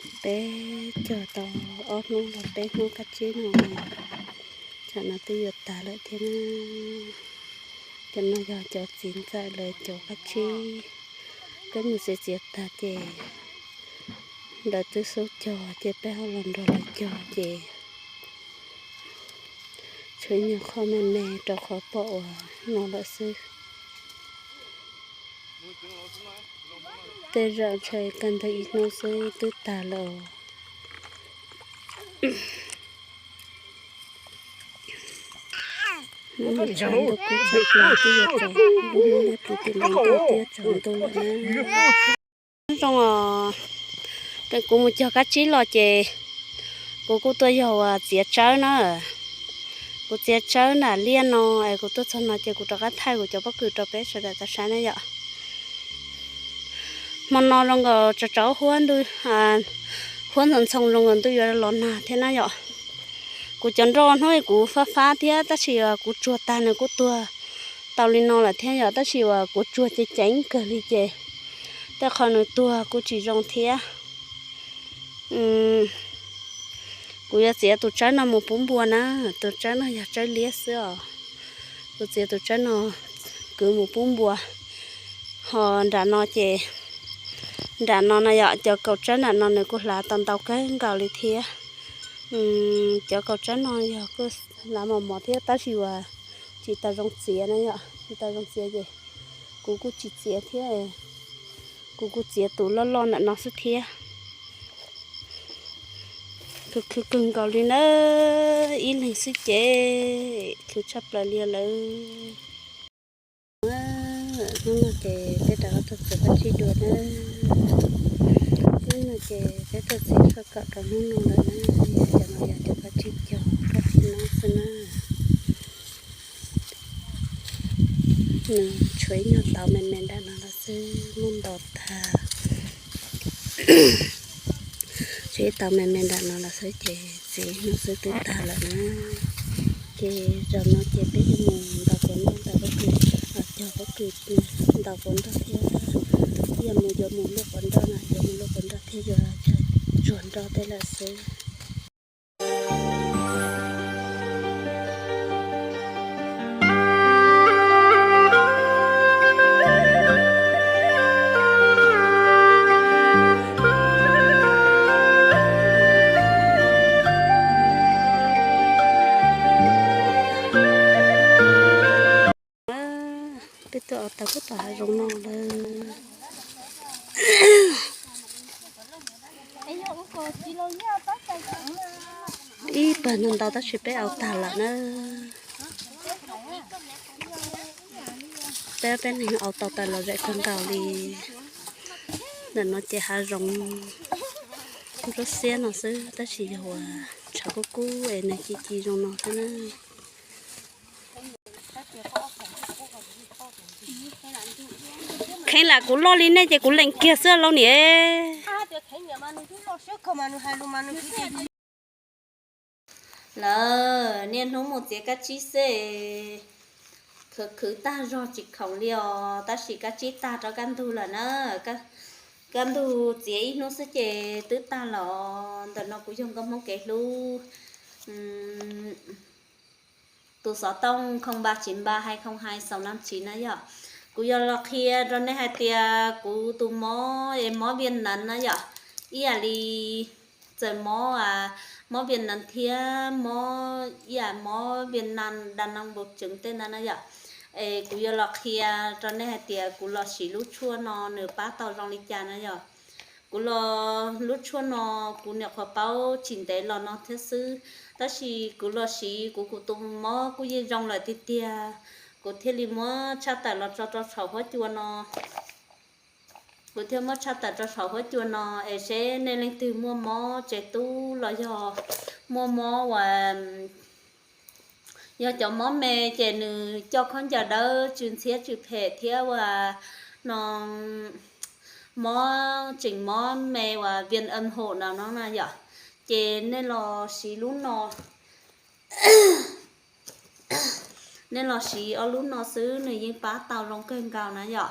Peb cog tau ob hnub los peb hnub kab tsib no, tsam no twb yuav tag lawm thiab na. Cov no yog cov txiv ntxawm lawv cov kab tsib, peb mus txiav txiav tag ces lawv twb xub cog ces peb ho los nrog lawv cog ces tshuav ib nyuag qho me me rau qhov pom uas no lawm xwb. Tej zaum ntshe kawg ntawg ib hnub xwb twb tag lawm. Hnub no tshav ntuj kub tshaj plaws, twb yuav tsaus ntuj, hnub no twb yuav tsaus ntuj lawm na. Zoo os, kuv mus cog kab tsib los ces kuv kuj tuaj yog uas txiav tsawb na. Kuv txiav tsawb nram liaj no es kuv tuaj txog no ces kuv rov qab thaij kuv cov pob kws rau peb sawv daws tau saib na yom. Hmo no zoo nkaus tsov tsov huab ntuj, huab ntxoov ntxhoo zoo nkaus ntuj yuav los nag thiab na yom. Kuv cov nroj hnub kuv fab fab thiab tab sis kuv tsuag tag nws kuj tuag tau li no lawm thiab yom, tab sis uas kuv tsuag ceev ceev kawg li ces tej qho nws tuag kuj tsis zoo thiab. Kuv yuav txiav tus tsawb no mus pub npua na, tus tsawb no yog tsawb liab xwb os. Kuv txiav tus tsawb no kwv mus pub npua. Ho nram no ces, nram no no yom, cov kaus tsawb nram no nws kuj hlav tau ntau kawg nkaus li thiab. Cov kaus tsawb no yog kuj hlav mos mos thiab tab sis uas tsis tau zoo txiav na yom, tsis tau zoo txiav ces kuv kuj tsis txiav thiab. Kuv kuj txiav tus loj loj ntawm no xwb thiab. Khwv khwv kawg nkaus li na, ib leeg xwb ces khwv tshaj plaws li lawm. Hnub no ces peb rov qab tuaj txiav kab tsib dua na. Hnub no ces peb tuaj txiav soj kom rau hnub no lawm na. Cov no yog cov kab tsib cog kab tsib no xwb na. Nws tshuav ib nyuag tauv me me nram no los xwb, muab ntaus tag. Tshuav ib tauv me me nram no los xwb ces txiav ib hnub xwb twb tag lawm na. Ces zaum no ces peb yuav mus ntaus quav nroj, ntaus pob kws, cog pob kws, ntaus quav nroj thiab. Yog mus yuav mus luaj quav nroj na, yuav mus luaj quav nroj thiab yuav tsuag nroj tej lawm xwb. Peb tuaj ua tau peb tom hav zoov no lawm. Ib pawg no ntau tab sis peb ua tag lawm na. Peb peb neeg ua tau tas los zem kawg nkaus li. Ntawm no ces hav zoov ntsuab xiab no xwb tab sis yog uas tshav kub kub es nws ci ci zoo no xwb na. Kheev lam kuv loj li nej ces kuv lees kiag xwb lauj niam. Lawm niaj hnub mus txiav kab tsib xwb, khwv khwv tag zog tsis khoom li os, tab sis kab tsib tag rau kaj ntug lawm na. Kaj ntug txiav ib hnub xwb ces twb tag los. Ntawm no kuv yog nkauj Hmoob kev hlub, tus xov tooj không ba chín ba hai không hai sáu năm chín na yom. Kuv yog los qhia rau nej hais tias kuv tus mob es mob viêm nắng na yom, ib yam li txawm mob, mob viêm nắng thiab mob ib yam mob viêm nắng đa năng buồng trứng tej ntawd na yom. Es kuv yuav los qhia rau nej hais tias kuv los siv lub tshuaj no nws pab tau zoo li cas na yom. Kuv los lub tshuaj no kuv nyuam qhuav paub tsis ntev los no thiab xwb, tab sis kuv los siv kuv kuv tus mob kuj yeej zoo lawm tiag tiag. Kuv thiaj li muab tshaj tawm los tso rau saum huab cua no. Kuv thiaj muab tshaj tawm rau saum huab cua no es seb nej leej twg muaj mob tsev tub los yog muaj mob uas yog cov mob me ces nws coj khaub ncaws dawb tsw ntxhiab tsw phem thiab uas no mob tseem mob me uas viêm âm hộ no no na yom, ces nej los siv lub no. Nej los siv ob lub no xwb nws yeej pab tau zoo kawg nkaus na yom.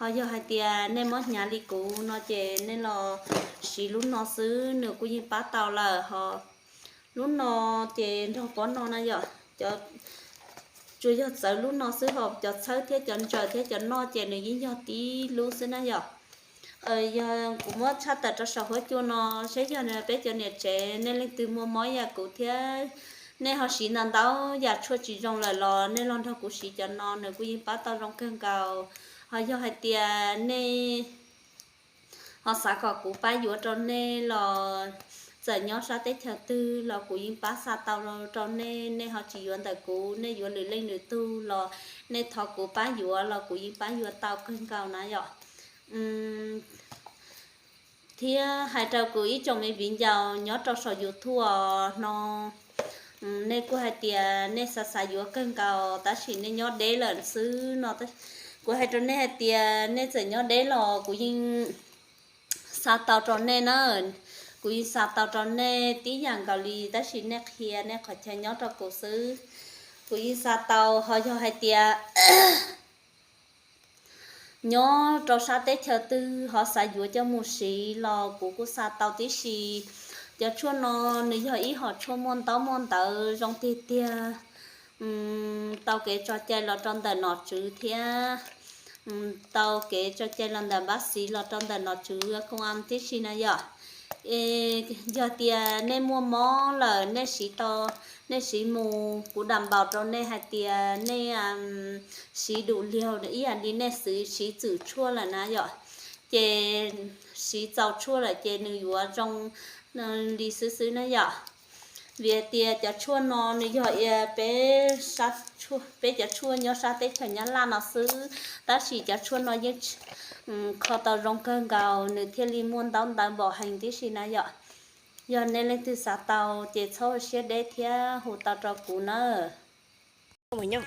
Ho yog hais tias nej mob hnyav li kuv no ces nej los siv lub no xwb nws kuj yeej pab tau lawm. Ho lub no ces nrog pob no na yom, cov, tsuas yog txawv lub no xwb, ho cov txhawb thiab cov ntsaws thiab cov noj ces nws yeej yog tib lub xwb na yom. Yog kuv muab tshaj tawm rau saum huab cua no, saib yog peb cov niam tsev nej leej twg muaj mob yam kuv thiab, nej ho siv ntau ntau yam tshuaj tsis zoo lawm los nej los nrog kuv siv cov no nws kuj yeej pab tau zoo kawg nkaus. Ho yog hais tias nej ho xav kom kuv pab yuav rau nej los txawm nyob sab teb chaws twg los kuv yeej pab xa tau rau nej. Nej ho tsis yuav ntawm kuv, nej yuav lwm leej lwm tug los nej thov kuv pab yuav los kuv yeej pab yuav tau kawg nkaus na yom. Thiab hais rau kuv ib tsoom me viv ncaus nyob rau saum YouTube no, nej kuj hais tias nej xav xav yuav kawg nkaus tab sis nej nyob deb lawm xwb no. Kuv hais rau nej hais tias nej txawm nyob deb los kuv yeej xa tau rau nej na. Kuv yeej xa tau rau nej tib yam nkaus li, tab sis nej qhia nej qhov chaw nyob rau kuv xwb, kuv yeej xa tau. Ho yog hais tias nyob rau sab teb chaws twg ho xav yuav coj mus siv los kuv kuj xa tau tib si. Cov tshuaj no nws yog ib hom tshuaj muaj ntaub muaj ntawv zoo tiag tiag, tau kev tso cai los rau ntawm nom tswv thiab tau kev tso cai los ntawm npab xiv los rau ntawm nom tswv koom am tib si na yom. Yog tias nej muaj mob lawm nej siv tau, nej siv mus, kuv dam npaum rau nej hais tias nej siv dum liag ib yam li nej siv txwm tshuaj lawm na yom, ces siv txaus tshuaj lawm ces nws yuav zoo li xwb xwb na yom. Vim tias cov tshuaj no nws yog peb, peb cov tshuaj nyob sab teb chaws Nyab Laj no xwb, tab sis cov tshuaj no yeej kho tau zoo kawg nkaus nws thiaj li muaj ntaub ntawv npaum heev tib si na yom. Yog nej leej twg xav tau ces txhob ua siab deb thiab hu tau rau kuv nawb.